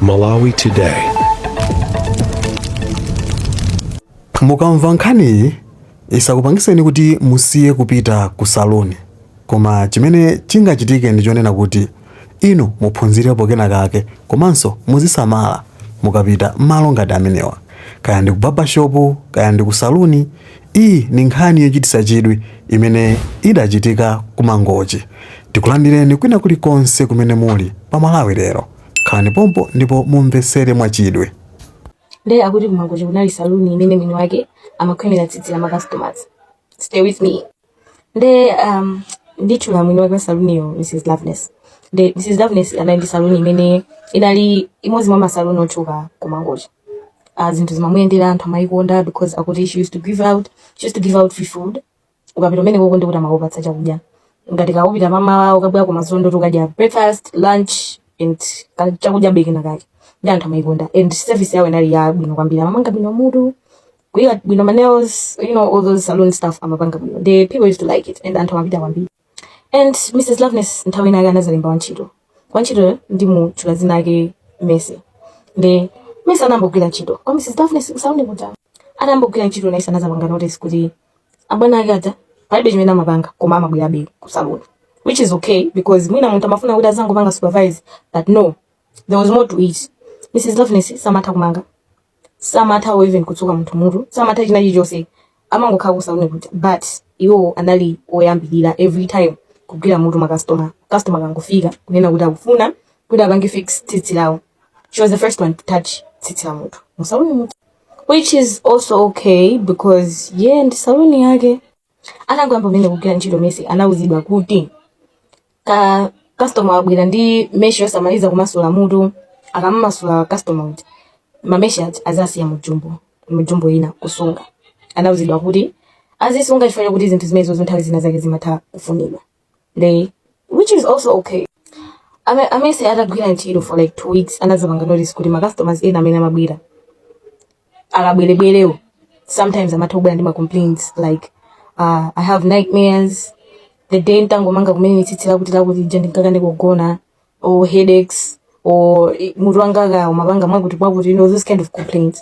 Malawi Today. Mukamva nkhaniyi isakupangiseni kuti musiye kupita ku saluni, koma chimene chingachitike ndi chonena kuti inu muphunzirepo kenakake komanso muzisamala mukapita malo ngati amenewa, kaya ndi ku barbershop kaya ndi ku saluni. Iyi ndi nkhani yochititsa chidwi imene idachitika ku Mangochi. Tikulandireni kwina kulikonse kumene muli pa Malawi Lero. Khalani pompo ndipo mumvetsere mwachidwi. Nde akuti ku Mangochi kunali saluni imene mwini wake amakhwimira tsitsi la ma customers. Stay with me. Nde nditchula mwini wake wa saluniyo Mrs Loveness. Nde Mrs Loveness anali ndi saluni imene inali imodzi mwa masaluni otchuka ku Mangochi. Zinthu zimamuyendera, anthu amayikonda because akuti she used to give out free food. Ukapita kumenekoko ndikuti amakupatsa chakudya ngati ukapita mamawa, ukabwera kumadzulo ndoti ukadya breakfast, lunch and chakudya kena kake. Ndi anthu amayikonda and service yawo inali yabwino kwambiri. Amamanga bwino mutu, kuyika bwino ma nails, all those salon stuff amapanga bwino. The people used to like it and anthu amapita kwambiri. And Mrs Loveness nthawi inake anazalemba wantchito. Wantchito ndimutchula dzina ake Mercy. Ndi Mercy anayamba kugwira ntchito kwa Mrs Loveness kusaluni kuja. Atayamba kugwira ntchito, naye anazapanga notice kuti abwana ake aja palibe chimene amapanga koma amabwerabe ku saluni, which is okay because mwina munthu amafuna kuti azangopanga supervise, but no, there was more to it. Mrs Loveness samatha kumanga, samatha even kutsuka munthu mutu, samatha china chilichonse, amangokhala ku saluni kuja. But iwo anali oyambirira every time kugwira mutu ma customer. Customer kangofika kunena kuti akufuna kuti apange fix tsitsi lawo, she was the first one to touch tsitsi la munthu mu saluni muja, which is also okay because yeah, ndi saluni yake. Atangoyamba kumene kugwira ntchito Mercy, anauzidwa kuti ka customer wabwera ndi meshi yosamaliza kumasula mutu, akamamasula customer uja, mameshi aja azasiya mujumbo, mujumbo ina kusunga. Anauzidwa kuti azisunga chifukwa chakuti zinthu zimenezo nthawi zina zake zimatha kufunidwa they, which is also okay. A Mercy atagwira ntchito for like 2 weeks, anazapanga notice kuti ma customers ena amene amabwera akabwerebwerewo sometimes amatha kubwera ndi ma complaints like, "I have nightmares. The day ntangomanga kumene tsitsi lakuti lakuti ija ndinkakanika kugona," or headaches, or "mutu wanga ka umapanga mwakuti mwakuti," those kind of complaints,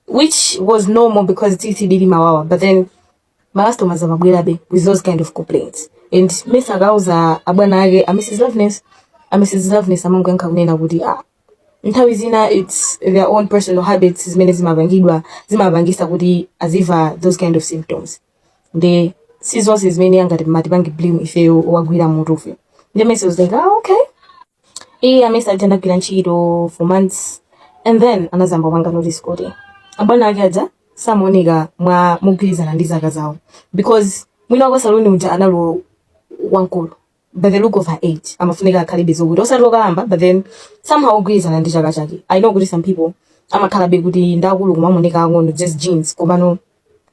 which was normal because tsitsi lili mawawa. But then ma customers amabwerabe with those kind of complaints, and Mercy akauza abwana ake a Mrs Loveness, a Mrs Loveness amangoyankha kunena kuti, "Ah, nthawi zina it's their own personal habits zimene zimapangidwa, zimapangisa kuti aziva those kind of symptoms, ndi si zonse zimene angati matipange blame ifeyo owagwira mutufe." Ndi Mercy was like, "Ah, okay." Iye a Mercy aja anagwira ntchito for months and then anazamba kupanga notice kuti abwana ake aja samaoneka mwa mogwirizana ndi zaka zawo, because mwini wake saluni uja anali wankulu. By the look of her age, amafunika akhalibe zokuti osati okalamba, but then somehow ogwirizana ndi chaka chake. I know kuti some people amakhalabe kuti ndakulu kumamoneka ang'ono, just genes, komano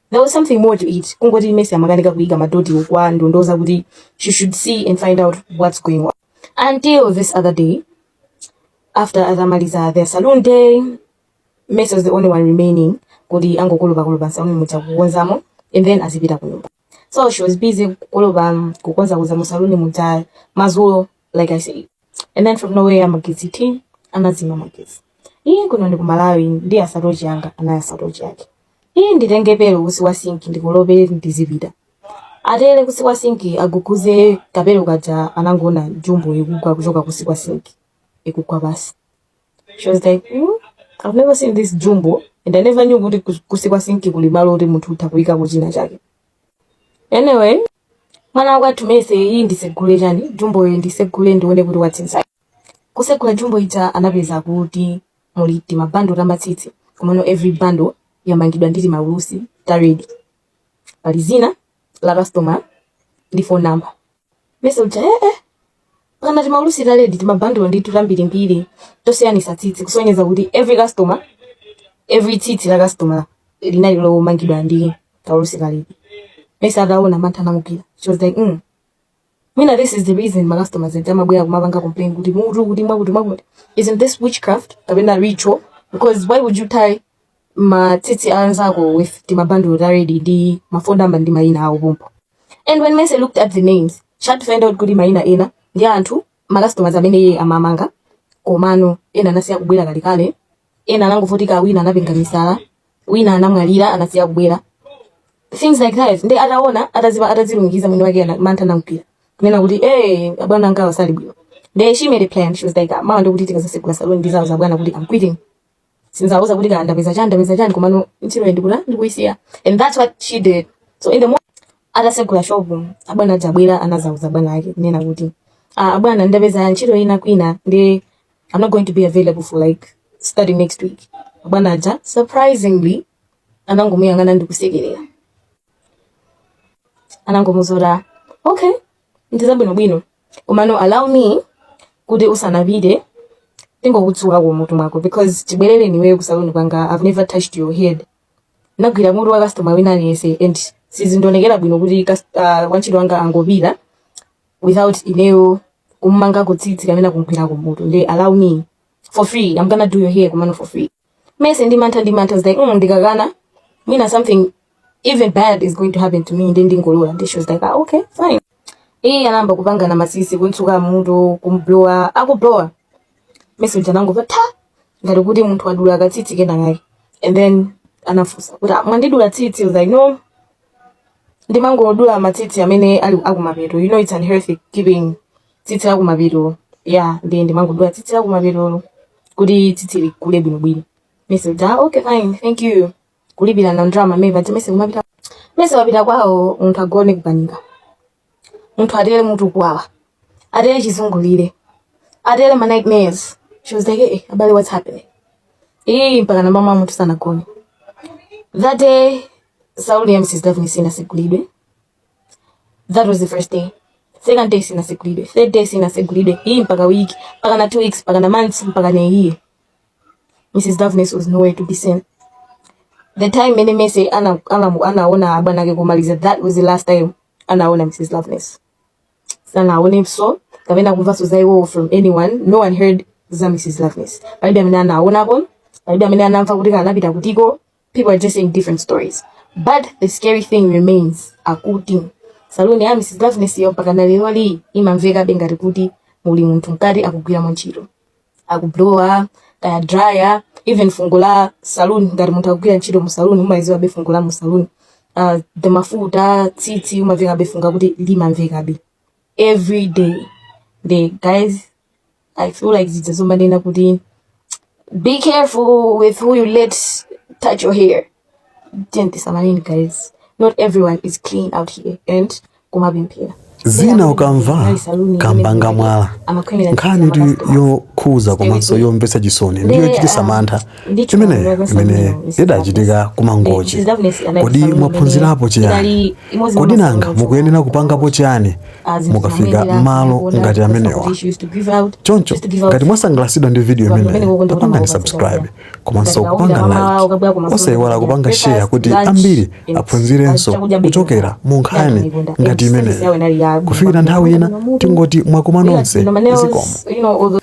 there was something more to it. Kungoti Mercy amakanika kuyika madoti kwa ndondoza kuti she should see and find out what's going on, until this other day, after atamaliza their saloon day, Mercy was the only one remaining kuti angokolopa saluni muja, kukonzamo, and then azipita ku nyumba. So she was busy kukolopa, kukonzakonza mu saluni muja madzulo, like I said, and then from nowhere magetsi ti anazima magetsi. Iye kuno ndi ku Malawi, ndi asatochi yanga anayasa tochi yake. Iye nditenge pero kusi kwa sinki ndikolope ndizipita. Atere kusi kwa sinki aguguze kapero kaja, anangoona jumbo ikugwa kuchoka kusi kwa sinki, ikugwa basi. She was like, "I've never seen this jumbo and I never knew kuti kusi kwa sinki kuli malo kuti munthu utha kuyikako china chake." Anyway, mwana wakwathu Mercy, iyi ndisegule chani jumboyo, ndisegule ndione kuti what's inside. Kusegula jumbo ija, anapeza kuti muli timabando tamatsitsi, komano every bundle yamangidwa ndi timaulusi ta red, pali zina la customer ndi phone number. Mercy uja, eh eh, pana timaulusi ta red, timabundle ndithu tambirimbiri tosiyanisa tsitsi, kusonyeza kuti every customer, every tsitsi la customer linali lomangidwa ndi kaulusi ka red. Mercy ataona, mantha anamugwira. She was like, "Mwina this is the reason ma customers enti amabwera kumapanga complain kuti mutu kuti mwakuti mwakuti. Isn't this witchcraft kapena ritual? Because why would you tie matsitsi anzako with timabundle ta red ndi ma phone number ndi mayina awo pompo?" And when Mercy looked at the names, she had to find out kuti mayina ena ndi anthu, ma customers amene iye amamanga. Komano ena anasiya kubwera kalekale, ena anangovutika, wina anapenga misala, wina anamwalira, anasiya kubwera, things like that. Ndi ataona atazipa atazilumikiza mwini wake, mantha anamgwira kunena kuti, "Eh, abwana anga sali bwino." Then she made a plan. She was like, "Mawa ndikuti tikazasegula salon ndizauza bwana kuti I'm quitting. Sinzauza kuti kana ndapeza chani, ndapeza chani, komano ntchito ndikuta ndikuyisiya." And that's what she did. So in the morning atasegula shop, abwana aja abwera, anazauza bwana ake kunena kuti, "Ah, abwana, ndapeza ntchito ina kwina, ndi I'm not going to be available for like starting next week." Abwana aja surprisingly anangomuyang'ana ndikusekerera, anangomuzora, "Okay, ndizabwinobwino, komano allow me kuti usanapite tingokutsuka kumutu mwako, because chibwerere niweyo kusaloni kwanga I've never touched your head. Nagwira mutu wa customer wina aliyense and sizindionekera bwino kuti wantchito wanga angopita without ineyo kummangako tsitsi kapena kumgwira kumutu. Ndi allow me for free, I'm gonna do your hair, komano for free." Mese ndi mantha, ndi mantha, was like, ndikakana mwina something even bad is going to happen to me, ndi ndingolola." Ndi she was like, "Ah, okay, fine." Iye anayamba kupangana masisi, kuntsuka mutu, kumblowa. Akublowa, mese uja anangomva ta ngati kuti munthu wadula katsitsi kena kake. And then anafunsa kuti, "Ah, mwandidula tsitsi?" Was like, "No, ndimangodula matsitsi amene ali akumapeto. You know it's unhealthy keeping tsitsi lakumapeto. Yeah, ndi ndimangodula tsitsi lakumapeto kuti tsitsi likule bwinobwino." Mese uja, "Ah, okay, fine, thank you." Kulipira na ndalama meve aja. Mese kumapita, mese wapita kwawo, munthu agone kukanika, munthu atere mutu kuwawa, atere chizungulire, atere ma nightmares. She was like, "Hey, abale, what's happening?" Iyi mpaka na mama munthu sanagone that day. Saluni ya Mrs Loveness inasegulidwe. That was the first day. Second day sinasegulidwe, third day sinasegulidwe. Iyi mpaka week, mpaka na 2 weeks, mpaka na months, mpaka na year, Mrs Loveness was nowhere to be seen. The time mene mese anaona abwana ake kumaliza, that was the last time anaona Mrs Loveness. Sanaonenso kapena kumvanso za iwowo from anyone. No one heard za Mrs Loveness. Palibe amene anaonapo, palibe amene anamva kuti kanapita kutiko. People are just saying different stories, but the scary thing remains, akuti saluni ya Mrs Loveness yo mpaka na lero li imamvekabe ngati kuti muli munthu mkati akugwiramo ntchito, akublowa kaya dryer, even fungo la salon. Ngati munthu akugwira ntchito mu salon, umayiziwabe fungo la mu salon, the mafuta, tsitsi, umamvekabe fungo kuti limamvekabe every day. The guys, I feel like zidza zomanena kuti be careful with who you let touch your hair. Tisamaleni guys, not everyone is clean out here, and kumapemphera. Zina ukamva kambanga mwala. Nkhani ndi yokhuza komanso yomvetsa chisoni, ndiyo yochititsa mantha imeneyo imene idachitika kumangochi. Kodi mwaphunzirapo chiyani? Kodi nanga mukuyenera kupangapo chiyani mukafika malo ngati amenewa? Choncho ngati mwasangalatsidwa ndi video imeneyi, tapangani subscribe komanso kupanga like, osayiwala kupanga share kuti ambiri aphunzirenso kuchokera mu nkhani ngati imeneyi. Kufikira nthawi ina, tingoti mwakoma nonse, zikomo. You know, all the